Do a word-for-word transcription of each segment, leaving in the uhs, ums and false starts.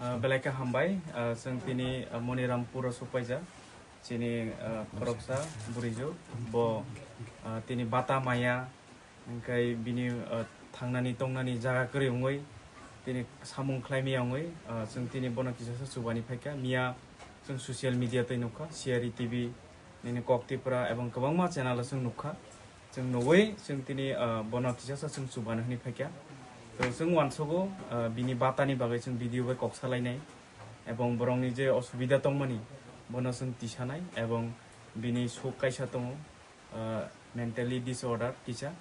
Ah, belai khe hambai, ah, chwng tini, ah, Monirampuro sokpaijak, chini, ah, khoroksa bwrwijo, bo, ah, tini bata maya, hwnkhe bini, ah, thangnani tongnani jaga kwrwi wngwi, tini samung khlaimaya wngwi, ah, chwng tini bono kisasa chubani phaikha. Miya chwng social media twi nukha, C R E T V nini Kok Tripura ebong kwbangma channel o chwng nukha. Chwng nugwi chwng tini, ah, bono kisasa chwng chubano hwnwi phaikha. To chwng uansugo, ah, bini batani bagwi chwng video bai kok salainai, ebong borokni je osubida tongmani bono chwng tisanai, ebong bini suk kaisa tongo, ah, mentally disorder kisa.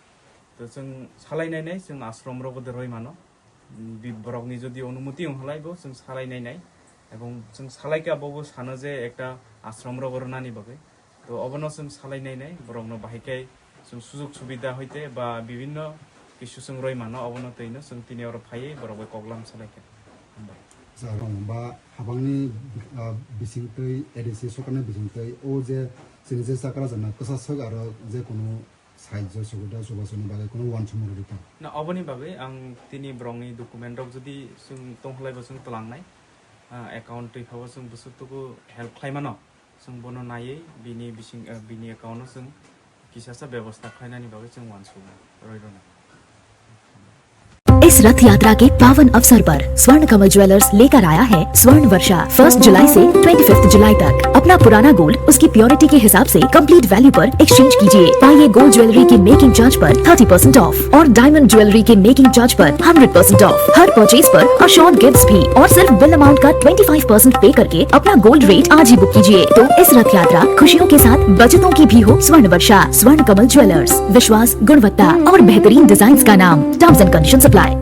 To chwng salainainai, chwng ashram rogo de roi mano. Bi-, borokni jodi onumoti wng halai bo chwng salai nainai, ebong chwng salai kha bobo sano je ekta ashram rogo rwnani bagwi. To obono chwng salai nainai, borokno bahai khe chwng sujog subida hoite ba bibinno kisu chwng roi mano, obono twino chwng tini oro phaiwi borok bai koklam salai kha. Hambai. Sa rong ba habangni, ah, bisingtwi, A D C sorkarni bisingtwi o je chini je chakra jana kwsa swk aro je kono saijo sugurda chubasoni bagwi kono uansukmung rwdi tong. Na, oboni bagwi ang tini borokni document rok jodi chwng tongkhlai bo chwng twlangnai, ah, account twi phabo chwng bwswk tuku help khlai mano, chwng bono naiwi bini bising, ah, bini account o chwng kisasa bebosta khlainani bagwi chwng uansukmung rwi rwnai. इस रथ यात्रा के पावन अवसर पर स्वर्ण कमल ज्वेलर्स लेकर आया है स्वर्ण वर्षा। फर्स्ट जुलाई से ट्वेंटी फिफ्थ जुलाई तक अपना पुराना गोल्ड उसकी प्योरिटी के हिसाब से कंप्लीट वैल्यू पर एक्सचेंज कीजिए। पाइए गोल्ड ज्वेलरी की मेकिंग चार्ज पर थर्टी परसेंट ऑफ और डायमंड ज्वेलरी के मेकिंग चार्ज पर हंड्रेड परसेंट ऑफ। हर परचेज पर अशोर्ड गिफ्ट्स भी और सिर्फ बिल अमाउंट का ट्वेंटी फाइव परसेंट पे करके अपना गोल्ड रेट आज ही बुक कीजिए। तो इस रथ यात्रा खुशियों के साथ बचतों की भी हो। स्वर्ण वर्षा, स्वर्ण कमल ज्वेलर्स, विश्वास, गुणवत्ता और बेहतरीन डिजाइन का नाम। Terms and condition apply.